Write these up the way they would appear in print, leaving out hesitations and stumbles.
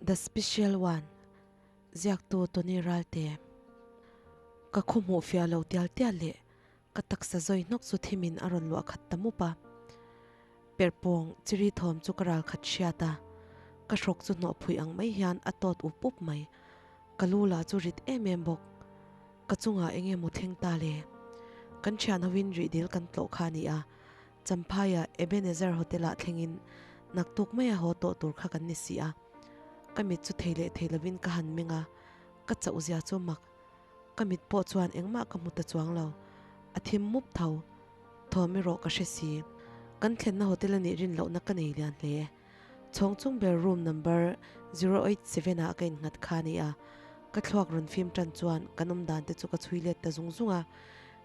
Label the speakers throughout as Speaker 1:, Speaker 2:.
Speaker 1: The Special One, Ziaktu Tony Ralte. Ka khaw hmuh fiah lo tial tial leh ka taksa zawi hnawk chu thimin a rawn luah khat ta mup a. Perhpawng chiri thawm chu ka ral khat hriat a, ka hrawk chu hnawh phui ang mai hian a tawt up up mai. Ka lu lah chu rit em em bawk. Ka chungah eng emaw thleng ta le? Kan thian hovin rihdil kan tlawh kha a ni a, Champhaia Ebenezer Hotel-ah thlengin naktuk maia haw tawh tur kha kan ni si a. Ka mit chu thei leh thei lovin ka han meng a, ka chauh zia chu mak. Ka mit pawh chuan engmah ka hmu ta chuang lo. A thim mup tho. Thawm erawh ka hre si. Kan thlenna hotel a nih rin lohna ka nei lian hle. Chhawng chung ber room number 087 ah ka innghat kha a ni a, ka thluak rawn fim tan chuan kan awm dan te chu ka chhui let ta zung zung a.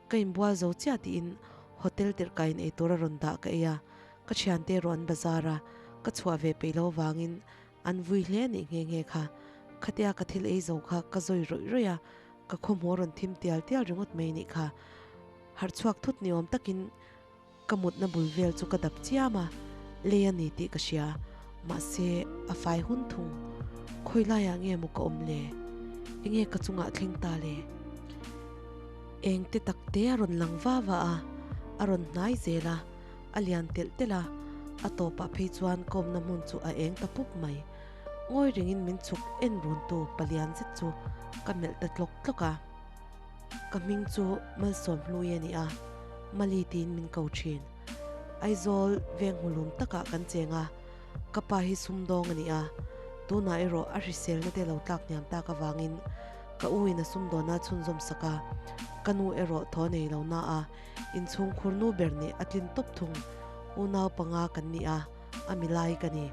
Speaker 1: Ka inbual zo chiah tiin hotel tirhkaiin eitur a rawn dah ka ei a, ka thiante erawh an bazar a, ka chhuah ve peih lo vangin an vui hle anih nghe nghe kha. Khatia ka thil ei zo kha ka zawi rawih rawih a, ka khawhmuh a rawn thim tial tial ringawt mai anih kha. Harh chhuak thut ni awm takin Ka mutna bul vel chu ka dap chiam a, lei a ni tih ka hria, mahse a fai hun thung. Khawi laiah nge maw ka awm le? Enge ka chungah thleng ta le? Eng te tak te a rawn lang va va a, a rawn hnai zel a, a lian telh telh a, a tawpah phei chuan ka awmna hmun chu a eng ta pup mai. Ngawi rengin min chhuk en runtu palian zet chu ka melh ta tlawk tlawk a. Ka hming chu Malsawm Hlui a ni a, Mali tiin min ko thin. Aizawl veng hmulum takah kan cheng a, ka pa hi sumdawng a ni a, tunah erawh a hriselna te lo tlak hniam tak avangin ka u in a sumdawna chhunzawm sak a, ka nu erawh thaw nei lo na a, inchhung khur nu ber nih a tlin tawp thung. Unau panga kan ni a, a milai ka ni.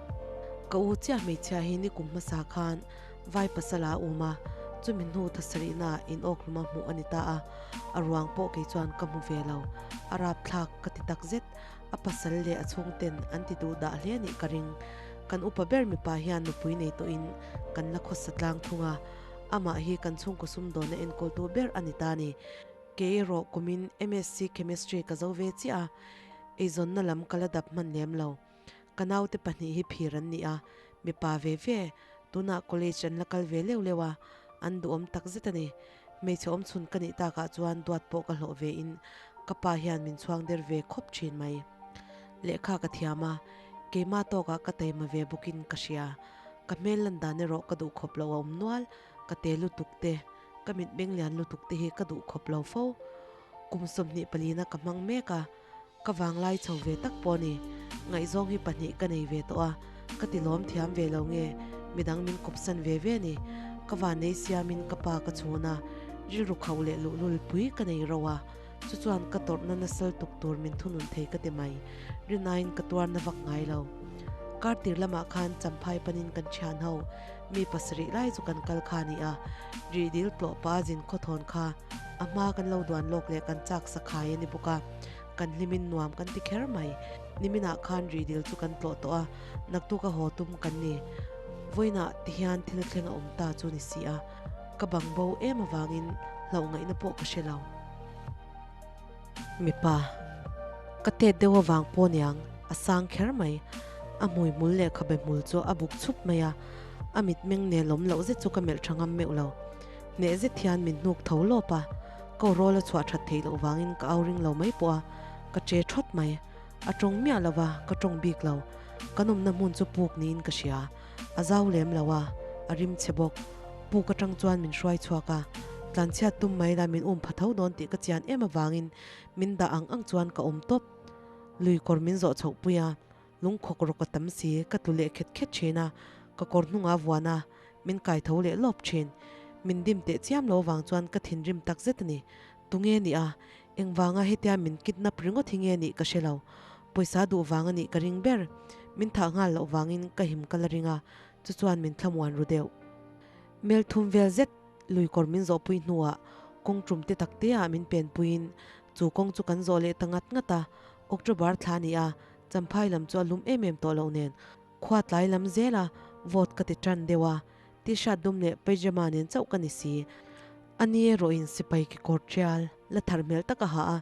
Speaker 1: Ka u chiah hmeichhia hi nikum hmasa khan Vai pasal a um a, chumi hnu thasarihna in awkhlum a hmuh a ni ta a, a ruang pawh kei chuan ka hmu ve lo. A rapthlak ka ti tak zet, a pasal leh a chhungten an ti duh dah hle anih ka ring. Kan upa ber mipa hian nupui nei tawhin kan la khawsa tlang thung a, amah hi kan chhungkaw sumdawna enkawltu ber a ni ta a ni. Kei erawh kumin MSc Chemistry ka zo ve chiah a, eizawnna lam ka la dap hman lem lo. Ka naute pahnih hi phir an ni a, mipa ve ve, tunah college an la kal ve leuh leuh a, an duhawm tak zet a ni. Hmeichhe awmchhun ka nih takah chuan duat pawh ka hlawh ve in ka pa hian min chhuang der ve khawp thin mai. Lehkha ka thiam a, keimah tawkah ka taima ve bawkin ka hria. Ka hmel lan dan erawh ka duh khawp lo a awm nual, ka te lutuk te, ka mitmeng lian lutuk te hi ka duh khawp lo fo. Kum 24 na ka hmang mek a. Ka vanglai chho ve tak pawh a ni. Ngaihzawng hi pahnih ka nei ve tawh a, ka ti lawm thiam ve lo nge, midang min kawpsan ve ve a ni. Ka vannei siamin ka pa ka chhun a, rilru khauh leh luhlul pui ka nei ro a, chu chuan ka tawrhna nasal tuk tur min thunun thei ka ti mai. Rinaiin ka tuarna vak ngai lo. Kar tir lamah khan Champhai panin kan thian ho, mi pasarih lai chu kan kal kha a ni a, rihdil tlawh pa zin khawthawn kha A hma kan lo duan lawk leh kan chak sakhai a ni bawk a, kan hlimin nuam kan ti kher mai. Niminah khan rihdil chu kan tlawh tawh a, naktuk a haw tum kan ni. Vawiinah ti hian thil thleng a awm ta chu ni si a, ka bang bo em avangin hlauh ngaihna pawh ka hre lo. Mipa, ka tet deuh avang pawh niang, a sang kher mai. A hmui hmul leh khabe hmul chu a buk chhup mai a, a mitmeng nelawm loh zet chu ka melh tha ngam meuh lo. Hneh zet hian min hnuk tho lawp a, ka awrawl a chhuah that theih loh vangin ka au ring lo mai pawh a, ka che thawt mai. A tawng miah lo va, ka tawng bik lo. Kan awmna hmun chu puk niin ka hria. A zau lem lo a, a rim chhe bawk. Puk atang chuan min hruai chhuak a, tlanchhiat tum mai la min um pha tho dawn tih ka chian em avangin min dah ang ang chuan ka awm tawp. Lui kawr min zawh chhoh pui a, lungkhawk rawk a tam si, ka tlu leh khet khet thin a, ka kawr hnungah vuan a, min kai tho leh lawp thin. Min dim teh chiam lo vang chuan ka thinrim tak zet a ni. Tunge ni a? Engvanga hetia min kidnap ringawt hi nge nih ka hre lo. Pawisa duh vang a nih ka ring ber. Min thah nghal loh vangin ka him ka la ring a, chu chuan min thlamuan ru deuh. Mel thum vel zet lui kawr min zawhpui hnuah kawng tum te tak te ah min penpuiin chu kawng chu kan zawh leh ta ngat ngat a. October thla a ni a, Champhai lam chu a lum em em tawh loh nen Khua tlai lam zel a, vote ka ti tan deuh a, t-shirt dum leh pyjama nen chauh ka ni si. A ni erawhin sipai kekawr tial la thar hmel tak a ha a,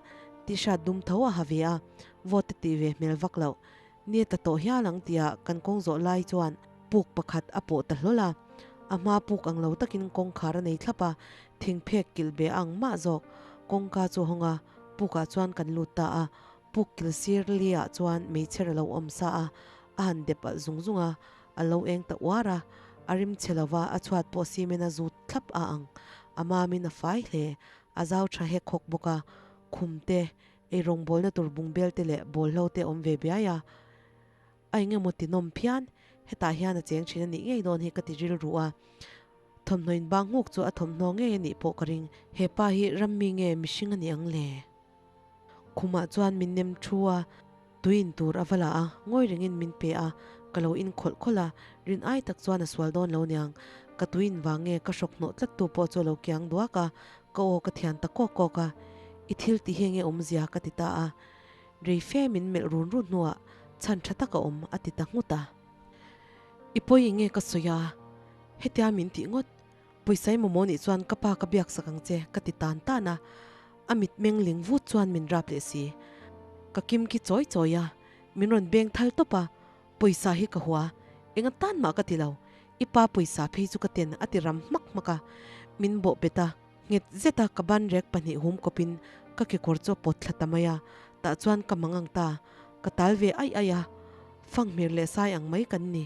Speaker 1: t-shirt dum tho a ha ve a, vote ti ve hmel vak loh. Ni a ta tawh hial ang tia kan kawng zawh lai chuan. Puk pakhat a pawh ta hlawl a, a hma puk ang lo takin kawngkhar a nei thlap a, thingphek kilh be ang mah zawk. Kawngka chu a hawng a, pukah chuan kan lut ta a, puk kil sir li ah chuan meichher a lo awm sa a, a han dep alh zung zung a, a lo eng ta uar a, a rim chhe lova a chhuat pawh cement a zut thlap a ang, a mamin a fai hle, a zau tha hek hawk bawk a, khum te, eirawngbawlna tur bungbel te leh bawlhlo te awm ve biai a. A engemaw ti nawm phian, hetah hian a cheng thin a nih ngei dawn hi ka ti rilru a. Thawmhnaw in bang nghuk chu a thawmhnaw ngei a nih pawh ka ring. He pa hi rammi nge mihring a ni ang le? Khumah chuan min nem thu a, tui in tur a va la a, ngawi rengin min pe a, ka lo in khawlh khawlh a, rin ai tak chuan a sual dawn lo niang. Ka tui in vang nge ka hrawk hnawh tlat tu pawh chu a lo kiang duak a, ka aw ka thian ta kawk kawk a, I thil ti hi enge awmzia ka ti ta a. Rei fe min melh run run hnuah chhan tha tak a awm a ti ta nghut a. I pawi enge ka sawi a, hetia min tih ngawt, pawisa i mamawh nih chuan ka pa ka biak sak ang che ka ti tan tan a, a mit meng ling vut chuan min rap leh si. Ka kim ki chawi chawi a, min rawn beng thal tawp a, pawisa hi ka hua, enga tan mah ka ti lo, i pa pawisa phei chu ka ten a ti ram hmak hmak a, min bawh bet a. Nghet zeta ka ban rek pahnih hum kawpin ka kekawr chu a pawt thla ta mai a, tah chuan ka mang ang ta, ka tal ve aih aih a, fanghmir leh sai ang mai kan ni,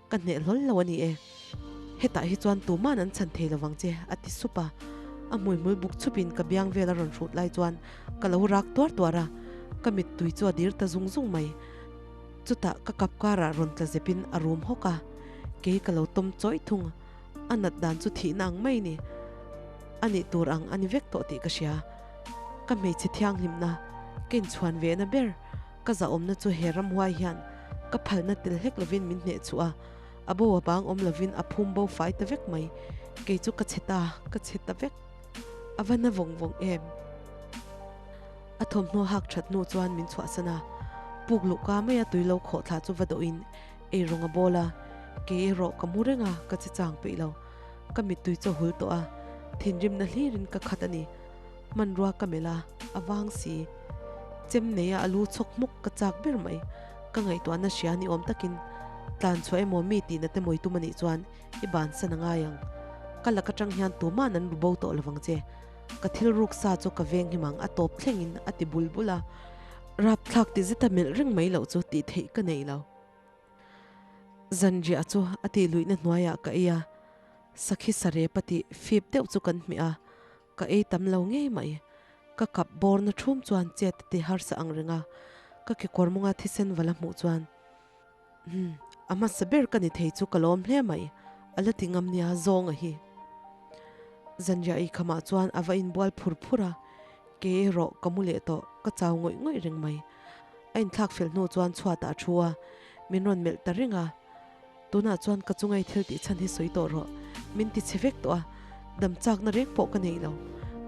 Speaker 1: ka hneh hlawl lo a ni e. Hetah hi chuan tuman an chhan thei lovang che, a ti sup a, a hmuihmul buk chhupin ka biang vel a rawn hrut lai chuan ka lo rak tuar tuar a, ka mittui chu a dir ta zung zung mai. Chutah ka kap karah rawn tla zepin a rum hawk a, kei ka lo tawm chawih thung. A nat dan chu thihna ang mai ni. A nih tur ang a ni vek tawh tih ka hria. Ka hmeichhe thianghlimna, ka inchhuan vehna ber, ka zahawmna chu he ramhuai hian ka phalna tel hlek lovin min hneh chhuah a, a bo a bang awm lovin a phum bo fai ta vek mai. Kei chu ka chhe ta, ka chhe ta vek. A va na vawng vawng em? A thawmhnaw hak that hnu chuan min chhuahsan a, puk luhka maia tui lo khawh thla chu va dawhin Eirawng a bawl a, kei erawh ka mu reng a, ka che chang peih lo. Ka mittui chu a hul tawh a, thinrimna hlirin ka khat a ni. Hmanrua ka melh a, a vang si. Chem neia a lu chhawk hmawk ka chak ber mai. Ka ngaihtuahna hria ni awm takin tlan chhuah emaw mi tihna te mawi tum a nih chuan i bansan a ngai ang. Ka lak atang hian tuma'n an ru bo tawh lovang che. Ka thil ruk sa chu ka veng him ang a tawp thlengin a ti bul bul a. Rapthlak ti zeta melh reng mai loh chu tih theih ka nei lo. Zanriah chu a tih luihna hnuaiah ka ei a, sakhi sarep a tih fip deuh chu kan hmeh a, ka ei tam lo ngei mai. Ka kap bawrna thum chuan chet a ti harsa ang reng a, ka kekawr mawnga thisen vala hmuh chuan, Umm, a hmasa ber ka ni thei chu ka lawm hle mai, a la ti ngam nia zawnga hi. Zanriah ei khamah chuan a va inbual phur phur a, kei erawh ka mu leh tawh, ka chau ngawih ngawih reng mai. A inthlak fel hnu chuan chhuatah a thu a, min rawn melh ta reng a. Tunah chuan ka chungai thil tih chhan hi sawi tawh rawh, min ti chhe vek tawh a, dam chakna reng pawh ka nei lo.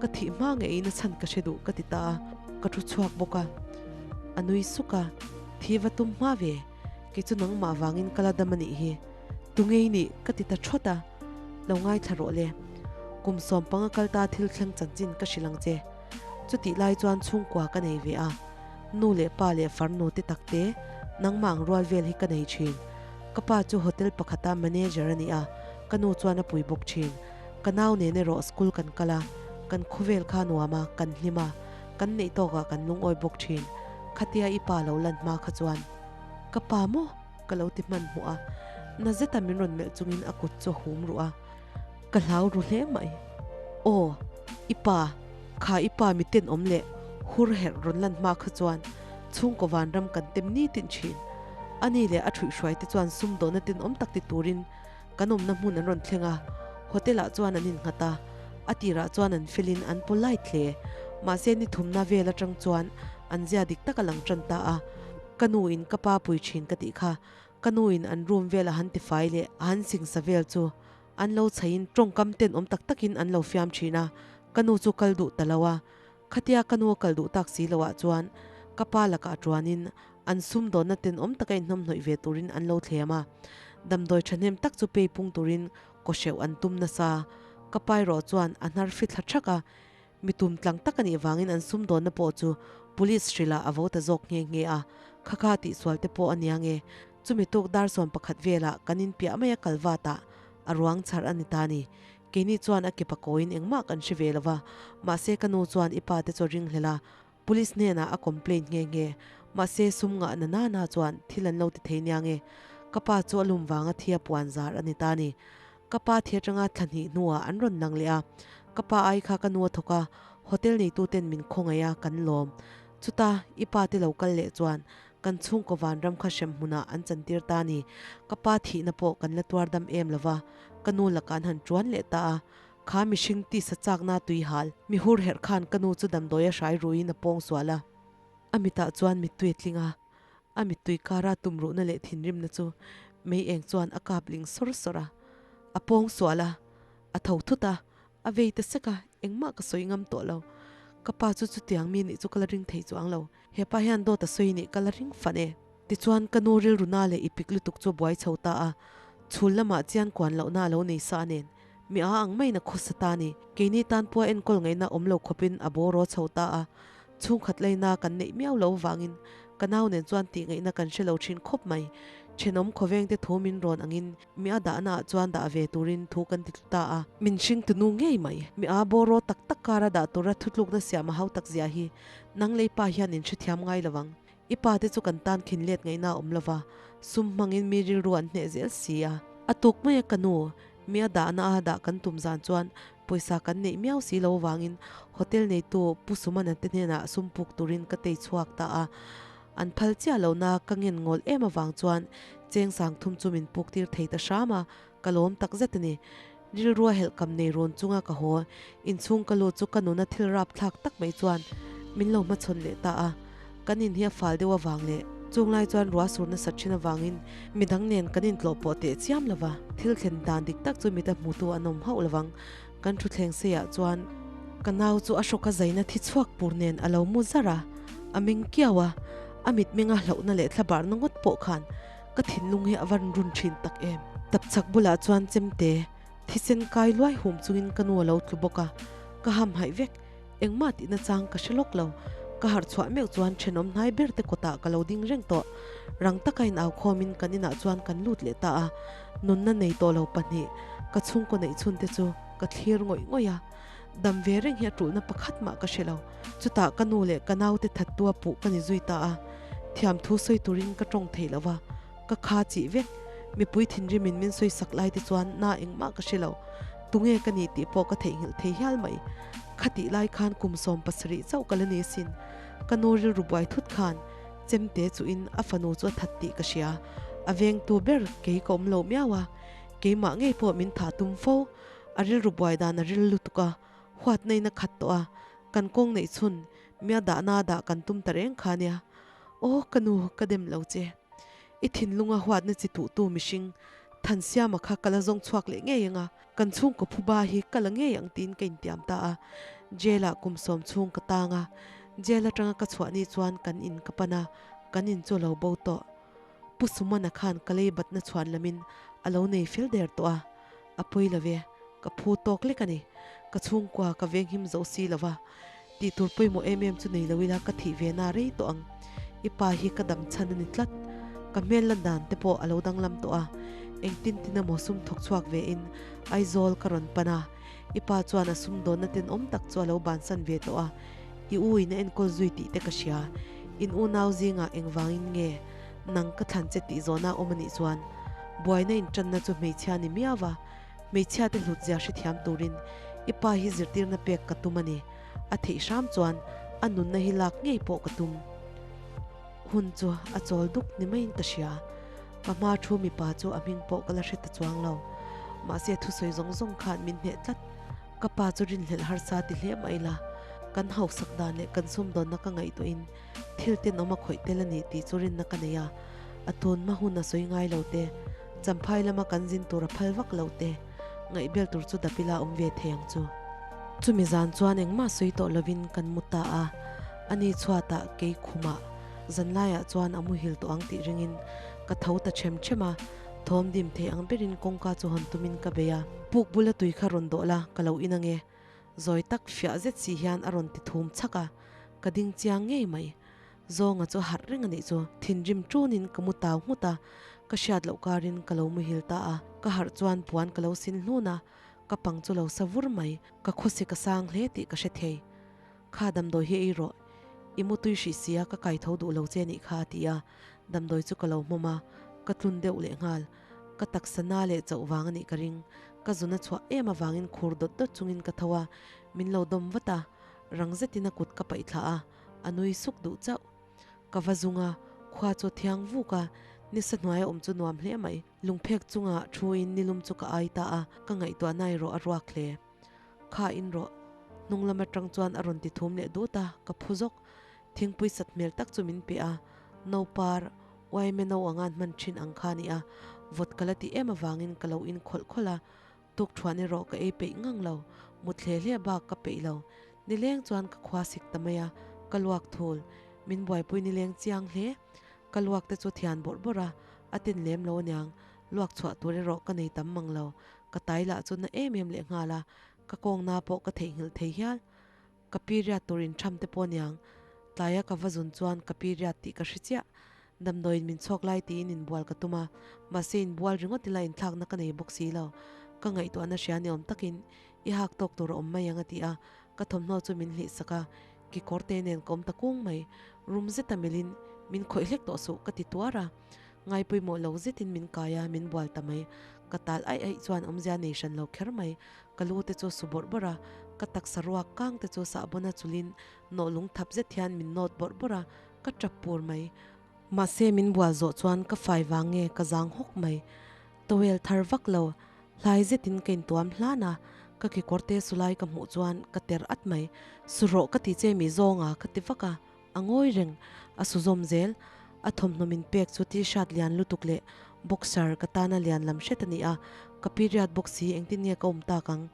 Speaker 1: Ka thih hma ngeiin a chhan ka hre duh ka ti ta a, ka thu chhuak bawk a. A nui suk a, Thi va tum hma ve, kei chu nangmah vangin ka la dam a nih hi. Tu ngei nih ka ti ta thawt a, lo ngaithla rawh le. Kum 15 kal ta thil thleng chanchin ka hrilh ang che. Chutih lai chuan chhungkua ka nei ve a. Nu leh pa leh farnu te tak te, nangmah ang rual vel hi ka nei thin. Ka pa chu hotel pakhata manager a ni a, ka nu chuan a pui bawk thin. Ka nau nen erawh school kan kal a, kan khawvel kha nuam a, kan hlim a, kan neih tawkah kan lungawi bawk thin. Khatia i pa lo lan hma kha chuan, Ka pa maw? ka lo ti hmanhmawh a, na zeta min rawn melh chungin a kut chu a hum ruh a. Ka hlau ru hle mai. Aw, i pa, kha i pa mi tenawm leh hur herh rawn lan hma kha chuan chhungkaw vanram kan tem ni tin thin. Ani leh a thuihhruai te chuan sumdawhna tenawm tak ti turin kan awmna hmun an rawn thleng a, hotel ah chuan an innghat a, a tirah chuan an felin an polite hle. Mahse ni thumna vel atang chuan an zia dik tak a lang tan ta a, ka nu in ka pa pui thin ka tih kha Ka nu in an room vel a han tifai leh a han singsa vel chu an lo chhaiin tawngkam tenawm tak takin an lo fiam thin a, ka nu chu kal duh ta lo a. Khatia ka nu a kal duh tak si lo ah chuan ka pa lakah tuanin an sumdawnna tenawm taka inhnawmhnawih ve turin an lo thlem a, damdawi thahnem tak chu pei pung turin kawhreuh an tum nasa. Ka pa erawh chuan a hnar fithla thak a, Mi tum tlang tak a nih vangin an sumdawnna pawh chu Police hrilh ah a vo ta zawk nghe nghe a, kha kha tihsual te pawh a nia nge. Chumi tuk dar 11 velah kan in piah mai a kal vat a, a ruang chhar a ni ta ni. Keini chuan a ke pakawiin engmah kan hre ve lo va, mahse ka nu chuan i pa te chu a ringhlel a, Police hnenah a complaint nghe nghe. Mahse sum ngah na na na chuan thil an lo ti thei nia nge. Ka pa chu a lum vanga thi a puan zar a ni ta ni. Ka pa thi atanga thla hnih hnuah an rawn lang leh a. Ka pa ai kha ka nu a thawk a, hotel neituten min khawngaih a, kan lawm. Chuta i pa te lo kal leh chuan kan chhungkaw vanram kha hrem hmunah an chantir ta ni. Ka pa thihna pawh kan la tuar dam em lova, ka nu lakah an han tuan leh ta a. Kha mihring tisa chakna tui hal, mi hur herh khan ka nu chu damdawi a hrai ruiin a pawng sual a. A mitah chuan mittui a tling a, a mittui kara tumruhna leh thinrimna chu mei eng chuan a kap ling sawr sawr a. A pawng sual a, a tho thut a, a vei ta sek a, engmah ka sawi ngam tawh lo. Ka pa chu chutiang mi nih chu ka la ring thei chuang lo. He pa hian dawt a sawi nih ka la ring fan e. Tichuan ka nu rilru na leh i pik lutuk chu a buai chho ta a, chhul lamah chian kuan lohna a lo nei sa nen. Mi a ang maiin a khawsa ta ni. Keini tan pawh enkawl ngaihna awm lo khawpin a bawraw chho ta a, chhungkhat laina kan neih miau lo avangin ka nau nen chuan tih ngaihna kan hre lo thin khawp mai. Thenawm khawvengte thu min rawn angin mi a dahna ah chuan dah ve turin thu kan ti tlu ta a. Min hring tunu ngei mai. Mi a bawraw tak tak kara dah tura thutlukna siam a hau tak zia hi nang lei pa hian in hrethiam ngai lo ang. I pa te chu kan tan khin let ngaihna a awm lo va, sum hmangin mi rilru an hneh zel si a. A tuk mai a ka nu, mi a dahna a dah kan tum zan chuan pawisa kan neih miau si lo vangin hotel neitu Pu Sumana te hnenah sum puk turin ka tei chhuak ta a. An phal chiah lohna ka ngen ngawl em avang chuan cheng sang thum chu min puk tir thei ta hram a, ka lawm tak zet a ni. Rilrua helh kam nei rawn chunga ka haw inchhung ka lut chu ka nuna thil rap thlak tak mai chuan min lo hmachhawn leh ta a, kan in hi a fal deuh avang leh chung lai chuan ruah sur nasat thin avangin midang nen kan intlawh pawh teh chiam lova, thil thlen dan dik tak chu mita hmutu an awm hauh lovang. Kan thuthleng seiah chuan ka nau chu a hrawka zaina thi chhuak pur nen a lo mu zar a, a meng kiau a, a mitmenga hlauhna leh thlabarna ngawt pawh khan Ka thinlung hi a van run thin tak em. Tapchhak bulah chuan chemte, thisen kai luai hum chungin ka nu a lo tlu bawk a, ka ham haih vek. Engmah tihna chang ka hre lawk lo. Ka harh chhuah meuh chuan thenawm hnai ber te kawtah ka lo ding reng tawh. Rang taka in au khawmin kan inah chuan kan lut leh ta a. Nunna nei tawh lo pahnih, ka chhungkaw neih chhun te chu ka thlir ngawih ngawih a. Dam ve reng hi a tulhna pakhat mah ka hre lo. Chutah ka nu leh ka naute thattua puh ka ni zui ta a, thiamthu sawi turin ka tawng thei lo va, ka kha chih vek. Mipui thinrimin min sawi sak lai te chuan na engmah ka hre lo. Tunge ka ni tih pawh ka theihnghilh thei hial mai. Khatih lai khan kum 17 chauh ka la ni asin. Ka nu rilru buai thut khan chemte chuhin a fanu chu a that tih ka hria. A vengtu ber kei ka awm lo miau a, keimah ngei pawh min thah tum fo. A rilru buai dan a ril lutuk a, huatna in a khat tawh a, kan kawng neih chhun mia dahna dah kan tum ta reng kha nia. Aw ka nu, ka dem lo che. I thinlunga huatna chi tuhtu mihring Thansiama kha ka la zawng chhuak leh ngei ang a, kan chhungkaw phuba hi ka la ngei ang tiin ka intiam ta a. Jail ah kum sawm chhung ka tang a, jail atanga ka chhuah ni chuan kan in ka pan a, kan in chu a lo bo tawh. Pu Sumana khan ka lei batna chhuan lamin a lo nei fel der tawh a, a pawi lo ve, ka phu tawk lek a ni. Ka chhungkua ka venghim zo si lo va, tih tur pawimawh em em chu nei lo ila ka thih ve na rei tawh ang. I pa hi ka dam chhan a ni tlat. Ka hmel lan dan te pawh a lo danglam tawh a, engtin tin emaw sum thawk chhuak ve in Aizawl ka rawn pan a, i pa chuan a sumdawnna tenawm tak chu a lo bansan ve tawh a, I u in a enkawl zui tih te ka hria. In unau zingah engvangin nge nang ka thlan che tih zawhna awm a nih chuan buaina intanna chu hmeichhia ni miau va, hmeichhia te hlutzia hrethiam turin i pa hi zirtirna pek ka tum a ni. A theih hram chuan a nunna hi lak ngei pawh ka tum. Hun chu a chawl duk ni maiin ka hria. Ka hma thu mipa chu a hming pawh ka la hre ta chuang lo. Mahse thusawi zawng zawng khan min hneh tlat. Ka pa chu rinhlelh harsa ti hle mai la, kan hausak dan leh kan sumdawnna ka ngaihtuahin thil tenawm a khawih tel a ni tih chu rinna ka nei a, a tun hma hun a sawi ngai lo te, champhai lama kan zin tur a phal vak lo te, ngaihbel tur chu dapila awm ve thei ang chu. Chumi zan chuan engmah sawi tawh lovin kan mu ta a, ani chhuatah kei khumah zanlaiah chuan a muhil tawh ang tih ringin ka tho ta ṭhem ṭhem a, Thawm dim thei ang berin kawngka chu hawn tumin ka bei a. Puk bula tui kha rawn dawh la, ka lo in ange. Zawi tak fiah zet si hian a rawn ti thum chhak a, ka ding chiang ngei mai. Zawnga chu a harh reng a nih chu. Thinrim ṭunin ka mu tau nghut a. Ka hriat loh karin ka lo muhil ta a, ka harh chuan puan ka lo sin hlun a, ka pang chu lo sa vur mai, ka khuasi ka sang hle tih ka hre thei. Kha damdawi hi ei rawh, i mutui hrih sia ka kai tho duh lo che nih kha a ti a, damdawi chu ka lo hmawm a, ka tlun deuh leh nghal. Ka taksa na leh chauh vang a nih ka ring, ka zuna chhuah em avangin khur dawt dawt chungin ka tho a, min lo dawm vat a, rang zetin a kut ka paih thlah a, a nui suk duh chauh. Ka va zung a, khua chu a thiang vuk a, nisa hnuaia awm chu nuam hle mai. Lungphek chunga thuin nilum chu ka ai ta a, ka ngaihtuahna erawh a ruak hle. Kha in rawh. Hnung lam atang chuan a rawn ti thum leh dut a, ka phu zawk. Thingpui sat hmel tak chu min pe a, no par, uaime no anga an hman thin ang kha a ni a, vawt ka la tih em avangin ka lo in khawlh khawlh a, Tukthuan erawh ka ei peih ngang lo, mut hle hle bak ka peih lo. Nileng chuan ka khua sik ta mai a, ka luak thul. Min buaipui nileng chiang hle. Ka luak te chu thian bawrh bawrh a, a tin lem lo aniang. Luak chhuah tur erawh ka nei tam mang lo. Ka tai lah chu na em em leh nghal a, ka kawng na pawh ka theihnghilh thei hial. Ka period tur intham te pawh aniang. Tlaia ka va zun chuan ka period tih ka hre chiah. Damdawiin min chhawk lai tiin inbual ka tum a, mahse inbual ringawt ila inthlakna ka nei bawk si lo. Ka ngaihtuahna hria ni awm takin i hak tawk tur a awm mai ang a ti a, ka thawmhnaw chu min hlih sak a, kekawr te nen ka awm ta kung mai. Rum zeta milhin min khawih hlek tawh suh ka ti tuar a, ngai pawimawh lo zetin min kai a, min bual ta mai. Ka tal aih aih chuan awmzia nei hran lo kher mai. Ka lu te chu su bawrh bawrh a, ka taksa ruak kang te chu sahbawna chulin nawh lung thap zet hian min nawt bawrh bawrh a, ka tap pur mai. Mahse min bual zawh chuan ka fai vang nge ka zang hawk mai. Towel thar vak lo, hlai zetin ka intuam hlan a, ka kekawr te su lai ka hmuh chuan ka ter at mai. Su rawh ka ti che mi zawng a ka ti vak a, a ngawi reng, a su zawm zel. A thawmhnaw min pek chu t-shirt lian lutuk leh boxer ka tana lian lam hret a ni a, ka period bawk si engtin nge ka awm tak ang?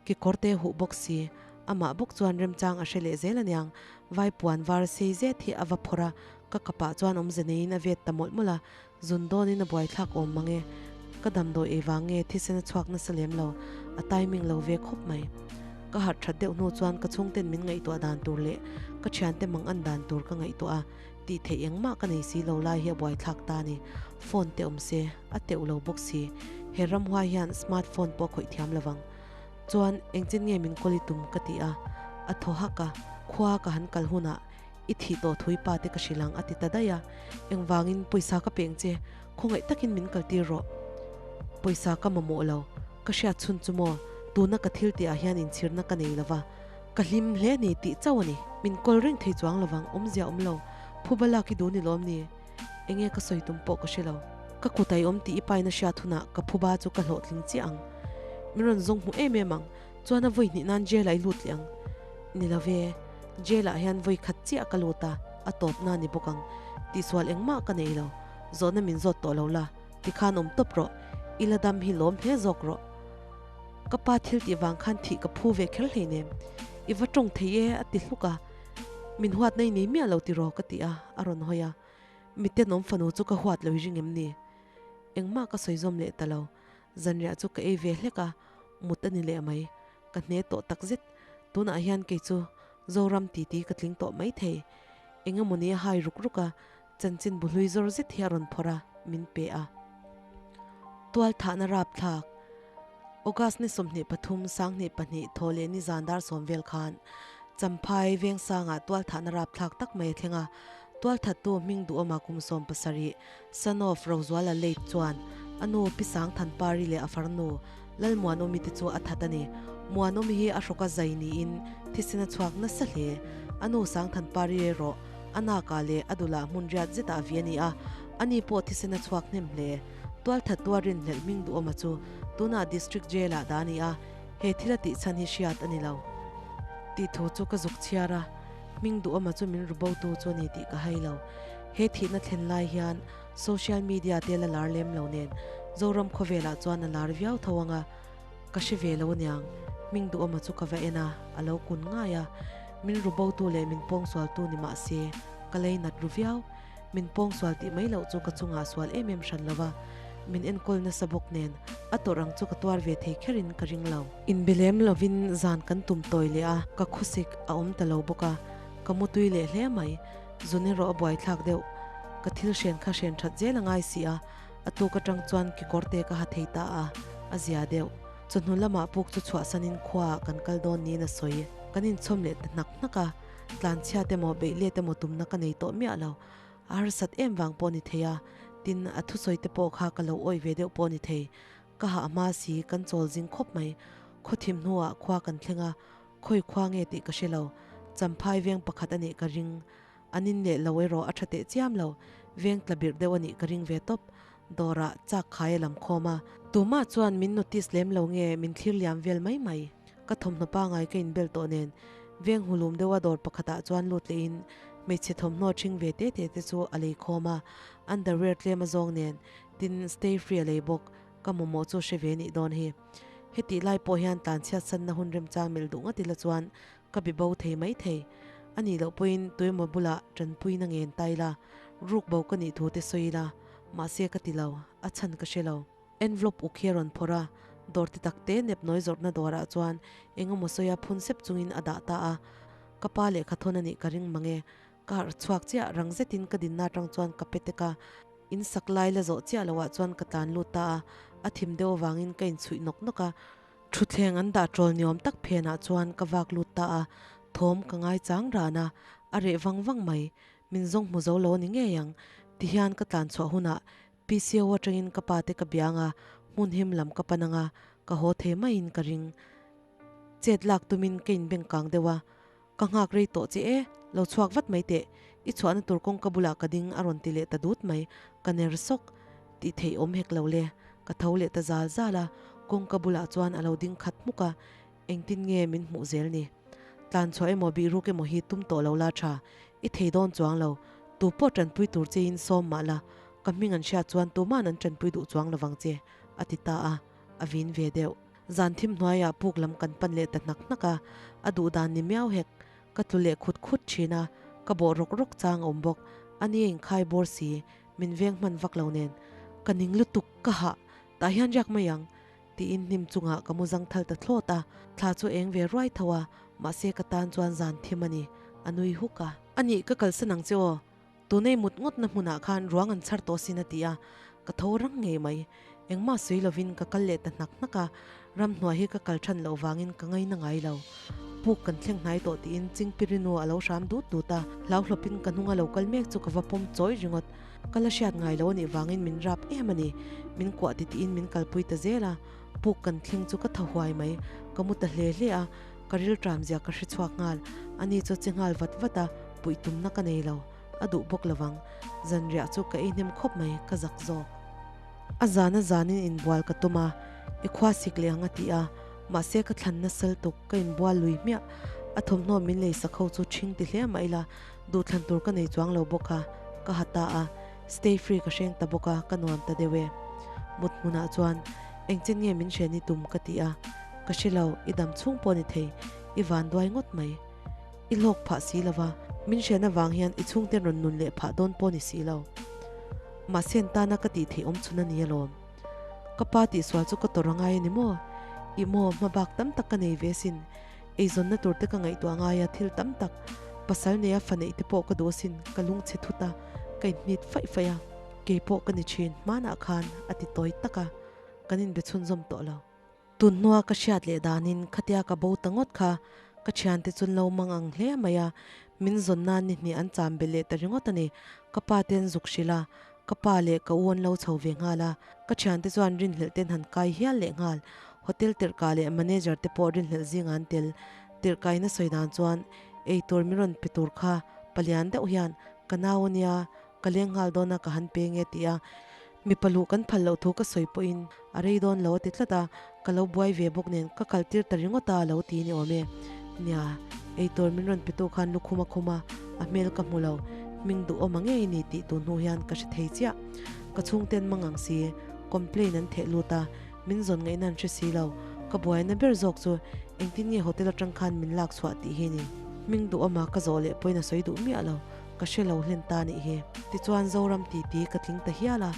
Speaker 1: Kekawr te huh bawk si, amah bawk chuan remchang a hre leh zel aniang, vai puan var sei zet hi a va phawrh a, ka kapah chuan awmze neiin a vet ta mawlh mawlh a, zun dawnin a buaithlak awm mang e, ka damdawi ei vang nge thisen a chhuak nasa lem lo, a timing lo ve khawp mai. Ka harh that deuh hnu chuan ka chhungten min ngaihtuah dan tur leh ka thiante mang an dan tur ka ngaihtuah a, tih theih engmah ka nei si lo lai hi a buaithlak ta a ni. Phone te awm se, a teuh lo bawk si. He ramhuai hian smart phone pawh a khawih thiam lo vang. Chuan engchin nge min kawl i tum ka ti a, a thaw hak a, khua ka han kal hunah i thih tawh thui pa te ka hrilh ang a ti ta daih a, engvangin pawisa ka peng che, khawngaih takin min kaltir rawh. Pawisa ka mamawh lo, ka hriat chhun chu maw, tuna ka thil tihah hian inchhirna ka nei lo va, ka hlim hle ni tih chauh a ni. Min kawl reng thei chuang lovang, awmzia awm lo, phuba lak i duh ni lawm ni? Enge ka sawi tum pawh ka hre lo. Ka kut ai awm tih i paina hriat hunah ka phuba chu ka hlawhtling chiah ang. Min rawn zawng hmu em em ang, chuan a vawi hnih nan jail ah i lut leh ang. Ni lo ve, jail ah hian vawi khat chiah ka lut a, a tawpna a ni bawk ang. Tihsual engmah ka nei lo, zawhna min zawt tawh lo la, tikhan awm tawp rawh, i la dam hi lawm hle zawk rawh. Ka pa thil tih vang khan thih ka phu ve kher hleinem, i va tawng thei e a ti hluk a. Min huat nei nei miah lo tiraw ka ti a, a rawn hawi a. Mitenawm fanu chu ka huat lo i ring em ni? Engmah ka sawi zawm leh ta lo. Zanriah chu ka ei ve hlek a, mut a ni leh mai. Ka hne tawh tak zet. Tunah hian kei chu Zoram titi ka tling tawh mai thei. Eng emaw ni a hai ruk ruk a, chanchin bu hlui zawr zet hi a rawn phawrh a, min pe a. Tual thahna rapthlak. August ni 23, 2002 thaw leh ni zan dar sawm vel khan Champhai Vengsangah tual thahna rapthlak tak mai a thleng a. Tual thattu hming duhawma kum 17, son of Rozuala late chuan a nu Pi Sangthanpari leh a farnu Lalmuanawmi te chu a that a ni. Muanawmi hi a hrawka zai niin thisen a chhuak nasa hle. A nu Sangthanpari erawh a nakah leh a dulah hmun riat zetah vi a ni a, ani pawh thisen a chhuak hnem hle. Tualthattu a rinhlelh hming duhawma chu tunah District Jail-ah dah a ni a, he thil a tih chhan hi hriat a ni lo. Tih thu chu ka zuk chhiar a, hming duhawma chu min rubotu chu a ni tih ka hai lo. He thihna thlen lai hian social media te la lar lem lo nen Zoram khawvelah chuan a lar viau tho ang a, ka hre ve lo aniang. Hming duhawma chu ka va en a, a lo kun ngai a. Min rubotu leh min pawngsualtu ni mah se, ka lei nat ru viau. Min pawngsual tih mai loh chu ka chungah sual em em hran lo va, min enkawl nasa bawk nen a tawrh ang chu ka tuar ve thei kherin ka ring lo. Inbe lem lovin zan kan tum tawi leh a, ka khawsik a awm ta lo bawk a, ka mutui leh hle mai. Zun erawh a buaithlak deuh, ka thil hren kha hren that zel a ngai si a. A tuk atang chuan kekawrte ka ha thei ta a, a zia deuh. Chawhnu lamah puk chu chhuahsanin khuaah kan kal dawn niin a sawi. Kan inchhawm leh ta hnak hnak a, tlanchhiat emaw beih let emaw tumna ka nei tawh miah lo. A harsat em vang pawh ni thei a, tin a thusawi te pawh kha ka lo awih ve deuh pawh ni thei. Ka hah hma si, kan chawl zing khawp mai. Khaw thim hnuah khua kan thleng a, khawi khua nge tih ka hre lo. Champhai veng pakhat a nih ka ring. An in leh lo erawh a tha teh chiam lo, veng tla birh deuh a nih ka ring ve tawp. Dawrah chak khai a lam khawm a. Tumah chuan min notice lem lo nge min thlir liam vel mai mai. Ka thawmhnaw pangai ka inbel tawh nen veng hulum deuha dawr pakhatah chuan lut lehin hmeichhe thawmhnaw ṭhing ve te te te chu a lei khawm a, underwear tlem a zawng nen tin stay free a lei bawk, ka mamawh chu hre ve nih dawn hi. Hetih lai pawh hian tlanchhiat sanna hun remchang melh duh ngawt ila chuan Ka be bo thei mai thei. A nih loh pawhin tuemaw bulah tanpuina ngen ta ila, ruk bo ka nih thu te sawi ila, mahse ka ti lo, a chhan ka hre lo. Envelope uk hi a rawn phawrh a, dawr ti tak te nep nawi zawrhna dawrah chuan eng emaw sawia phun sep chungin a dah ta a. Ka pa lehkha thawn a nih ka ring mang e. Ka harh chhuak chiah, rang zetin ka dinna atang chuan ka pe tek a. In sak lai la zawh chiah loah chuan ka tlan lut ta a, a thim deuh avangin ka inchhuih nawk nawk a. Thutthleng an dah ṭawl niawm tak phenah chuan ka vak lut ta a, thawm ka ngai chang ran a, a reh vang vang mai. Min zawng hmu zo lo a ni ngei ang. Tihian ka tlan chhuah hunah PCO atangin ka pa te ka biang a, hmun him lam ka pan ang a, ka haw thei maiin ka ring. Chet lak tumin ka inbeng kang deuh a, Ka nghak rei tawh che e, lo chhuak vat mai teh, i chhuahna tur kawngka bulah ka ding a rawn ti leh ta dut mai, ka ner sawk tih theih awm hek lo le, ka tho leh ta zal zal a, kawngka bulah chuan a lo ding khat hmuk a, engtin nge min hmuh zel ni? Tlan chhuah emaw bih ruk emaw hi tum tawh lo la tha, i thei dawn chuang lo, tu pawh tanpui tur chein sawm mah la, ka hming an hriat chuan tuma'n an tanpui duh chuang lovang che, a ti ta a, a vin ve deuh. Zan thim hnuaiah puk lam kan pan leh ta hnak hnak a, a duh dan ni miau hek. Ka tlu leh khut khut thin a, ka bawh rawk rawk chang a awm bawk. A ni a inkhai bawr si, min veng hman vak lo nen. Ka ning lutuk, ka hah, tah hian riak mai ang, tiin hnim chungah ka mu zang thal ta thlawt a. Thla chu eng ve ruai tho a, mahse ka tan chuan zan thim a ni, a nui huk a. A nih, ka kalsan ang che aw, Tunei mut ngawtna hmunah khan ruang an chhar tawh sin a ti a, ka tho rang ngei mai. Engmah sawi lovin ka kal leh ta hnak hnak a, ramhnuai hi ka kal than loh vangin ka ngaina ngai lo. Puk kan thleng hnai tawh tiin Chingpirinu a lo hram dut dut a, hlauhlawpin ka hnunga lo kal mek chu ka va pawm chawi ringawt. Ka la hriat ngai lo a nih vangin min rap em a ni. Min kuah titiin min kalpui ta zel a, puk kan thleng chu ka tha huai mai. Ka mu ta hle hle a, Ka rilṭam zia ka hre chhuak nghal, ani chu che nghal vat vat a, puih tumna ka nei lo, a duh bawk lovang. Zanriah chu ka ei hnem khawp mai, ka zak zawk. A zana zanin inbual ka tum a, i khua sik leh ang a ti a, mahse ka thlan nasal tuk, ka inbual lui hmiah. A thawmhnaw min lei sak ho chu ṭhing ti hle mah ila, duhthlan tur ka nei chuang lo bawk a, ka ha ta a, stay free ka hreng ta bawk a, ka nuam ta deuh e. Mut hmunah chuan, Engchen nge min hren i tum? ka ti a. Ka hre lo, i dam chhung pawh ni thei, i van duai ngawt mai. I hlawk phah si lo va, min hriat avang hian i chhungten rawn nun leh phah dawn pawh ni si lo. Mahse an tana ka tih theih awm chhun a ni alawm. Ka pa tihsual chu ka tawrh a ngai a ni maw? Ih maw, hma bak tam tak ka nei ve asin. Eizawnna tur te ka ngaihtuah ngai a, thil tam tak, pasal neia fa neih te pawh ka duh asin, ka lungchhe thut a, ka inhnit faih faih a. Kei pawh ka ni thin, hmanah khan a ti tawi tak a, kan inbe chhunzawm tawh lo. Tun hnua ka hriat leh danin khatia ka bo ta ngawt kha ka thiante chu lo mang ang hle mai a, min zawn nan ni hnih an cham belh leh ta ringawt a ni. Ka pa ten zuk hrilh a, ka pa leh ka u an lo chho ve nghal a, ka thiante chuan rinhlelh ten han kai hial leh nghal. Hotel tirhkah leh manager te pawh rinhlelh zingah an tel. Tirhkaina sawi dan chuan eitur min rawn pe tur kha palian deuh hian ka nau a nia, ka leng nghal dawn a ka han pe nge ti a, mipa luh kan phal loh thu ka sawi pawhin a rei dawn lo a ti tlat a, ka lo buai ve bawk nen ka kal tir ta ringawt a lo ti ni awm e. Nia, eitur min rawn petu khan lukhum a khum a, a hmel ka hmu lo, hming duhawm a ngei ni tih tun hnu hian ka hre thei chiah. Ka chhungten mang ang si, complain an theh lut a, min zawn ngaihna an hre si lo, ka buaina ber zawk chu engtin nge hotel atang khan min lak chhuah tih hi ni. Hming duhawma ka zawh leh pawhin a sawi duh miah lo. Ka hre lo hlen ta nih hi. Tichuan Zoram titi ka tling ta hial a,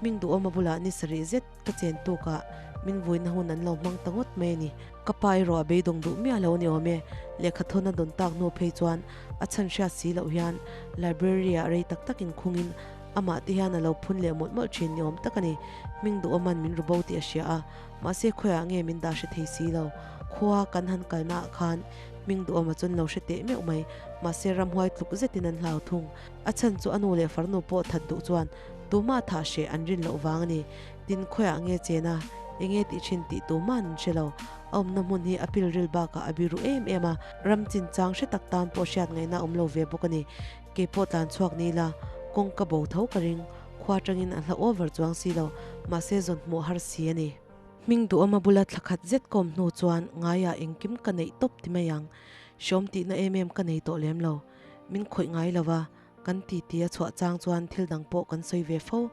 Speaker 1: hming duhawma bulah ni sarih zet ka chen tukah min vuina hun an lo hmang ta ngawt mai a ni. Ka pa erawh a beidawng duh miah lo a ni awm e. Lehkha thawn a dawn tak hnu phei chuan a chhan hriat si loh hian library ah rei tak tak inkhungin Amah te hian a lo phun leh mawlh mawlh thin ni awm tak a ni. Hming duhawman min ru bo tih a hria a, mahse khawiah nge min dah hre thei si lo. Khua kan han kalna ah khan hming duhawma chuan lo hre teh meuh mai, mahse ramhuai tluk zetin an hlau thung. A chhan chu a nu leh farnu pawh that duh chuan tumah thah hreh an rin loh vang a ni. Tin khawiah nge chen a, enge tih thin tih tumah an hre lo. A awmna hmun hi a pilril bakah a biru em em a, ram chinchang hre tak tan pawh hriat ngaihna a awm lo ve bawk a ni. Kei pawh tlan chhuak ni ila, kawng ka bo tho ka ring, khua atangin a hla over chuang si lo, mahse zawn hmuh har si a ni. Hming duhawma bula thla khat zet kawm hnu chuan ngaiah engkim ka neih tawp ti mai ang. Hreawm tihna em em ka nei tawh lem lo. Min khawih ngai lo va, kan titi a chhuah chang chuan thil dang pawh kan sawi ve fo.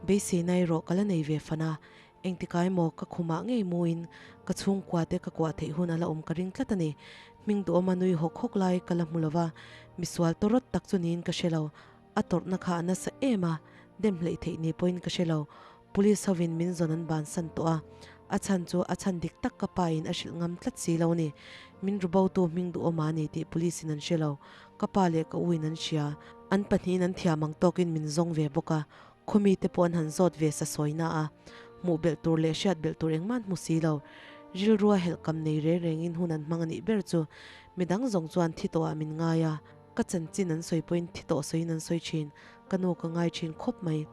Speaker 1: Beiseina erawh ka la nei ve fan a, Engtikai maw ka khumah ngei muin ka chhungkua te ka kuah theih hun a la awm ka ring tlat a ni. Hming duhawma nui hawk hawk lai ka la hmu lo va, misual tawrawt tak chu niin ka hre lo. A tawrhna kha a nasa em a, dem hleih theih ni pawhin ka hre lo. Police hovin min zawn an bansan tawh a, a chhan chu a chhan dik tak ka pa in a hrilh ngam tlat si lo ni. Min rubotu hming duhawma a ni tih police in an hre lo. Ka pa leh ka u in an hria. An pahnihin an thiam ang tawkin min zawng ve bawk a, Khawmi te pawh an han zawt ve sa sawina a, hmuh belh tur leh hriat belh tur engmah an hmu si lo. Rilrua helhkam nei reng rengin hun an hmang a nih ber chu midang zawng chuan thi tawhah min ngai a, ka chanchin an sawi pawhin thi tawh sawiin an sawi thin, ka nu ka ngai thin khawp mai.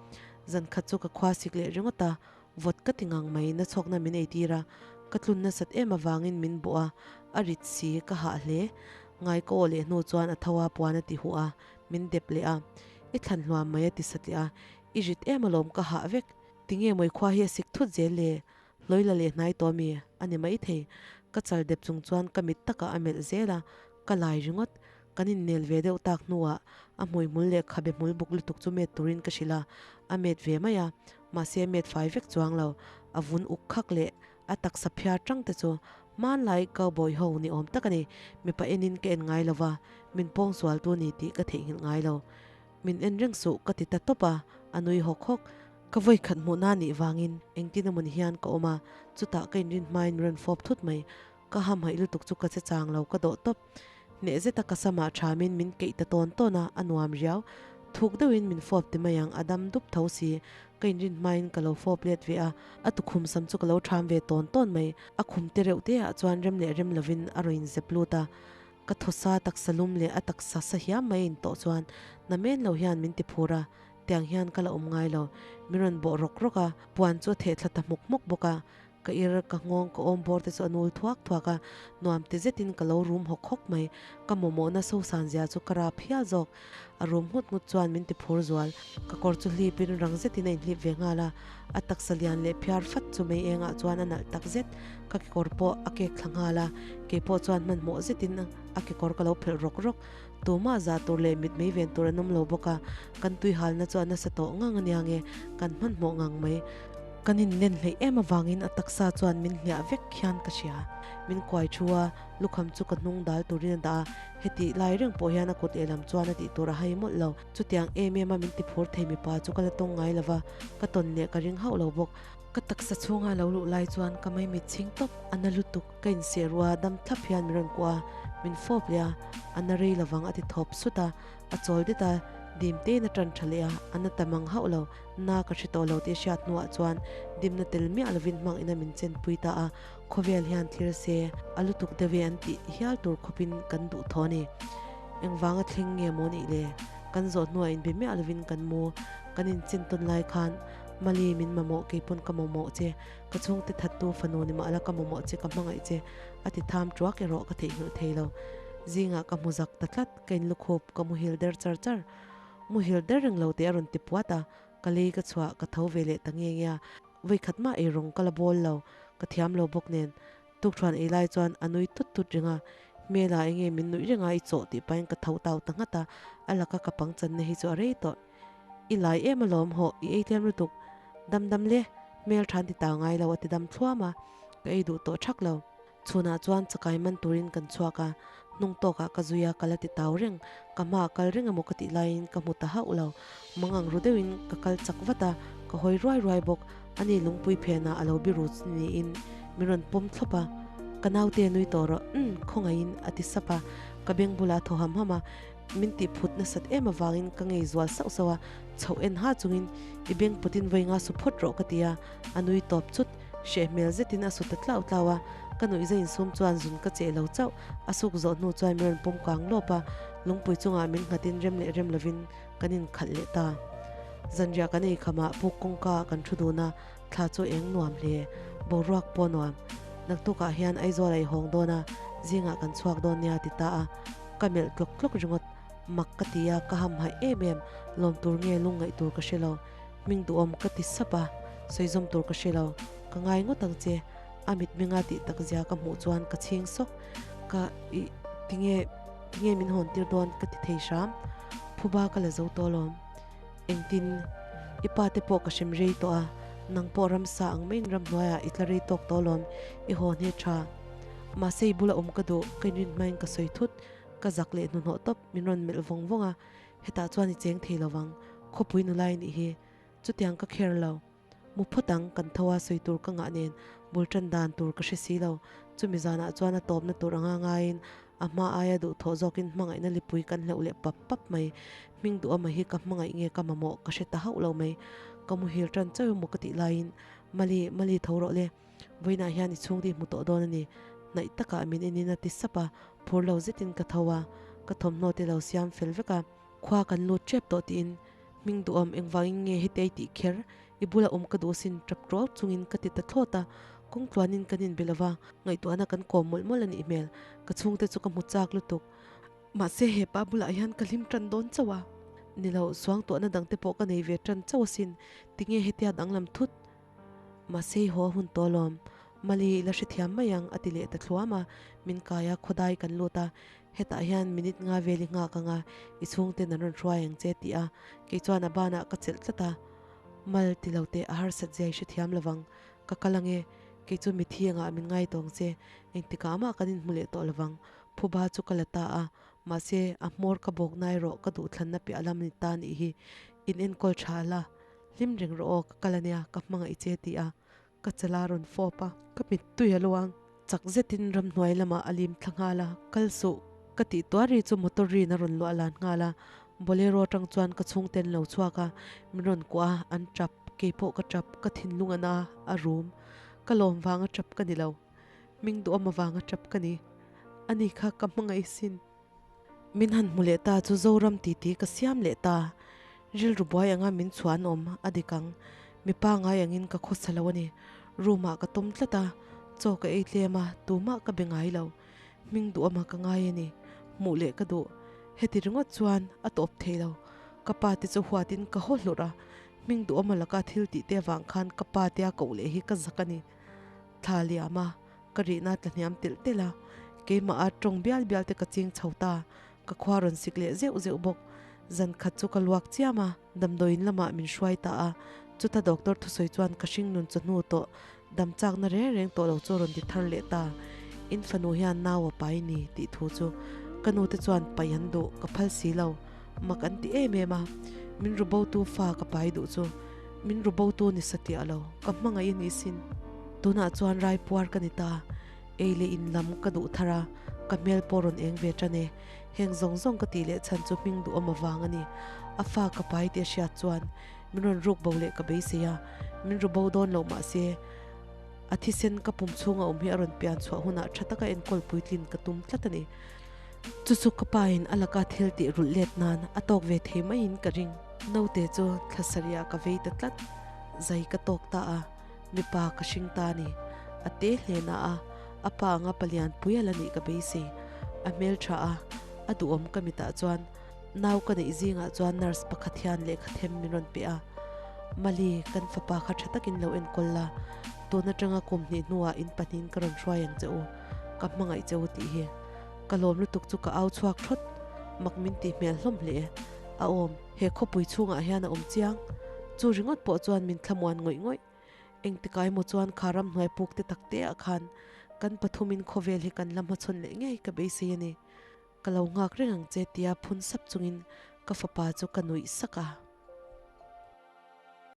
Speaker 1: Zan khat chu ka khua sik leh ringawt a, vawt ka ti ngang mai, na chhawkna min eitir a, ka tlun nasat em avangin min bawh a, a rit si, ka hah hle. Ngai ka aw leh hnu chuan a tho a, puan a ti huh a, min dep leh a. I thlan hluam mai a ti satliah a, i rit em alawm ka hah vek. Tinge mawi khua hi a sik thut zel le? Hlawi la leh hnai tawh mi a ni maithei. Ka chal dep chung chuan ka mit takah a melh zel a, ka lai ringawt. Kan innel ve deuh tak hnuah a hmui hmul leh khabe hmul buk lutuk chu met turin ka hrilh a, a met ve mai a, mahse a met fai vek chuang lo. A vun uk khak leh a taksa phiar tang te chu hmanlai cowboy ho ni awm tak a ni. Mipa enin ka en ngai lo va, min pawng sual tu ni tih ka theihnghilh ngai lo. Min en reng suh ka ti ta tawp a, a nui hawk hawk. Ka vawi khat hmuhna nih vangin engtin emaw ni hian ka awm a, chutah ka inrin hmain min rawn fawp thut mai. Ka hamhaih lutuk chu ka che chang lo, ka dawh tawp. Hneh zeta ka samah thamin min keih ta tawn tawn a, a nuam riau. Thuk deuhin min fawp ti mai ang, a dam dup tho si. Ka inrin hmain ka lo fawp let ve a, a tukhum sam chu ka lo tham ve tawn tawn mai. A khum te reuh te ah chuan rem leh rem lovin a rawn inzep lut a, ka thawsa taksa lum leh a taksa sa hiam mai a intawh chuan na men lo hian min ti phur a, tiang hian ka la awm ngai lo. Min rawn bawh rawk rawk a, puan chu a theh thla ta hmuk hmuk bawk a. Ka ir, ka nghawng, ka awm bawr te chu a nul thuak thuak a, nuam ti zetin ka lo rum hawk hawk mai. Ka mawmawhna sosan zia chu ka rap hial zawk. A rum nghut nghut chuan min ti phur zual. Ka kawr chu hlipin rang zetin a inhlip ve nghal a, a taksa lian leh phiar fat chu mei engah chuan a nalh tak zet. Ka kekawr pawh a kek thla nghal a, keipawh chuan hmanhmawh zetin a kekawr ka lo phelh rawk rawk. Tumah zah tur leh mitmei ven tur an awm lo bawk a, kan tuihalna chu a nasa tawh ngang a nia nge, kan hmanhmawh ngang mai. Kan inlen hleih em avangin a taksa chuan min hliah vek hian ka hria. Min kuai thu a, lukham chu ka hnung dal turin a dah a, hetih lai reng pawh hian a kut lehlam chuan a tih tur a hai mawlh lo. Chutiang em em a min ti phur thei mipa chu ka la tawng ngai lo va, ka tawn leh ka ring hauh lo bawk. Ka taksa chhunga lo luh lai chuan ka maimit chhing tawp, a na lutuk. Ka inseh rua dam thlap hian min rawn kuah a, min fawp leh a, a na rei lovang a ti thawp sut a, a chawl det a, dim tein a tan tha leh a, a na ta mang hauh lo, na ka hre tawh lo tih a hriat hnuah chuan dimna tel miah lovin hmang ina min chenpui ta a, khawvel hian thlir se a lutuk deuh e an tih hial tur khawpin kan duh thaw a ni. Engvanga thleng nge maw nih le? Kan zawh hnuah inbe miah lovin kan mu, kan inchen tawn lai khan Mali min mamawh keipawn ka mamawh che, Ka chhungte thattu fanu ni mahla ka mamawh che ka hmangaih che a ti tham tuak erawh ka theihnghilh thei lo. Zingah ka hmu zak ta tlat, ka inlukhup, ka muhil der char char. Muhil der reng lo teh a rawn ti puat a, ka lei ka chhuah, ka tho ve leh ta nge nge a. Vawikhat mah ei rawng ka la bawl lo, ka thiam lo bawk nen. Tukṭhuan ei lai chuan a nui tut tut reng a, hmela enge min nuih reng a i chawh tih pahin ka tho tau ta nghat a, a laka ka pangchanna hi chu a rei tawh. I lai em alawm hawh, i ei tlem lutuk. Dam dam le, hmel than ti ta ngai lo a ti dam thluam a, ka ei duh tawh thak lo. Chhunah chuan chakai man turin kan chhuak a, hnung tawkah ka zui a, ka la ti tau reng. Ka hmaah kal reng emaw ka tih laiin ka hmu ta hauh lo. Mangang ru deuhin ka kal chak vat a, ka hawi ruai ruai bawk. Ani lungpui phenah a lo biru chu niin min rawn pawm thlawp a, Ka naute nui tawh rawh, umm, khawngaihin a ti sap a, ka beng bulah a thaw ham ham a. Min tih phut nasat em avangin ka ngei zual sauh sauh a, chhoh en ha chungin i beng putin vawi nga su phawt rawh ka ti a, a nui tawp chut, hreh hmel zetin a su ta tlau tlau a, ka nuih za insum chuan zun ka cheh lo chauh, a suk zawh hnu chuan min rawn pawm kang lawp a, lungpui chungah min nghatin rem leh rem lovin kan inkhalh leh ta. Zanriah kan ei khamah puk kawngka ah kan thu dun a, thla chu eng nuam hle, boruak pawh nuam. Naktukah hian Aizawl a i hawng dawn a, zingah kan chhuak dawn nia ti ta a, ka melh tlawk tlawk ringawt. Mak ka ti a, ka ham haih em em, lawm tur nge lung ngaih tur ka hre lo. Hming duhawm ka ti sap a, sawi zawm tur ka hre lo. Ka ngai ngawt ang che, a mit hminga tih tak zia ka hmuh chuan ka chhing sawk. Ka ih, tinge, tinge min hawn tir dawn ka ti thei hram. Phuba ka la zo tawh alawm. Engtin, i pa te pawh ka hrem rei tawh a, nang pawh ramsa ang maiin ramhnuaiah i tla rei tawk tawh alawm, i haw hne tha. Mahse i bula awm ka duh, ka inrin hmain ka sawi thut, ka zak leh hnuhnawh tawp, min rawn melh vawng vawng a, hetah chuan i cheng thei lovang, khawpui nulai nih hi, chutiang ka kher lo. Mu phawt ang, kan tho a, sawi tur ka ngah nen bul tan dan tur ka hre si lo. Chumi zanah chuan a tawpna tur anga ngaiin a hma aia duhthawh zawkin hmangaihna lipui kan hleuh leh pap pap mai. Hming duhawma hi ka hmangaih nge ka mamawh ka hre ta hauh lo mai. Ka muhil tan chauh emaw ka tih laiin, Mali, Mali tho rawh le. Vawiinah hian i chhungte i hmu tawh dawn a ni. Hnaih takah min enin a ti sap a, phur lo zetin ka tho a, ka thawmhnaw te lo siam fel vek a. Khua kan lut tep tawh tiin hming duhawm engvangin nge heti ai tih kher i bula awm ka duh sin tap tuau chungin ka ti ta thlawt a, kawng tluanin kan inbe lova, ngaihtuahna kan kawm mawlh mawlh a nih hmel, ka chhungte chu ka hmu chak lutuk. Mahse hepa bulah hian ka hlim tan dawn chauh a, nilo suangtuahna dangte pawh ka nei ve tan chauh asin, tinge hetia danglam thut Mahse i haw a hun tawh alawm, Mali i la hrethiam mai ang a ti leh ta thluam a, min kai a, khawdai kan lut a, hetah hian minute nga vel i nghak ang a, i chhungten an rawn hruai ang che tih a, kei chuan a banah ka chelh tlat a, Mal ti lo teh a harsat zia i hrethiam lovang, ka kal ang e, kei chu mithi angah min ngai tawng che, engtikah mah kan inhmu leh tawh lovang, phuba chu ka la ta a, mahse a hmawr ka bawk na erawh ka duhthlanna piah lam ni ta nih hi, in enkawl tha la. Hlim reng rawh aw, ka kal ania, ka hmangaih che ti a, ka chala rawn fawp a, ka mittui a luang. Chak zetin ramhnuai lamah a lim thla nghal a, kal suh, ka tih tuar ri chu motor rin a rawn luah lan nghal a, Bolero atang chuan ka chhungte an lo chhuak a, min rawn kuah a, an tap, keipawh ka tap, ka thinlung a na, a rum. Ka lawm vanga tap ka ni lo, hming duhawm avanga tap ka ni. Ani kha ka hmangaih sin. Min han hmu leh ta chu Zoram titi ka siam leh ta. Rilru buai anga min chhuan awm a dik ang. Mipa ngai angin ka khawsa lo a ni. Room ah ka tawm tlat a, chaw ka ei tlem a, tumah ka be ngai lo. Hming duhawma ka ngai a ni. Hmuh leh ka duh. Heti ringawt chuan a tawp thei lo. Ka pa te chu huatin ka haw hlurh a. Hming duhawma laka thil tih te avang khan ka pa tea koh leh hi ka zak a ni. Thla liam a. Ka rihna tla hniam telh telh a, keimah a tawng bial bial te ka ching chho ta, ka khua rawn sik leh zeuh zeuh bawk. Zan khat chu ka luak chiam a, damdawiin lamah min hruai ta a, chuta doctor thusawi chuan ka hring nun chawhnu tawh dam chakna reng reng tawh lo chu a rawn ti thar leh ta. In fanu hian nau a pai ni tih thu chu ka nu te chuan paih an duh ka phal si lo, mak an ti em em a, min ru bo tu fa ka pai duh chu min ru bo tu ni satiah lo, ka hmangaih a ni sin. Tunah chuan raipuar ka ni ta, ei leh in lam ka duh thar a, ka hmel pawh rawn eng ve tan e. Heng zawng zawng ka tih leh chhan chu hming duhawm avang a ni. A fa ka pai tih a hriat chuan min rawn ruk bo leh ka beisei a, min ru bo dawn loh mah se a thisen ka pum chhunga awm hi a rawn pian chhuah hunah tha taka enkawl puitlin ka tum tlat a ni. Chu chu ka pain a laka thil tih rulh let nan a tawk ve thei maiin ka ring. Naute chu thla sarihah ka vei ta tlat, zai ka tawk ta a. Mipa ka hring ta a ni. A te hle na a, a pa anga palian pui a la nih ka beisei. A hmeltha a, a duhawm ka mitah chuan nau ka neih zingah chuan nurse pakhat hian lehkha them min rawn pe a. Mali, kan fapa kha tha takin lo enkawl la, tun atanga kum hnih hnuah in pahnihin ka rawn hruai ang che u, ka hmangaih che u tih hi. Ka lawm lutuk chu ka au chhuak thawt, mak min tih hmel hlawm hle. A awm. He khawpui chhungah hian a awm chiang. Chu ringawt pawh chuan min thlamuan ngawih ngawih. Engtikah emaw chuan kha ramhnuai puk te tak te ah khan kan pathumin khawvel hi kan la hmachhawn leh ngei ka beisei a ni. Ka lo nghak reng ang che tia phun sap chungin ka fapa chu ka nuih sak a.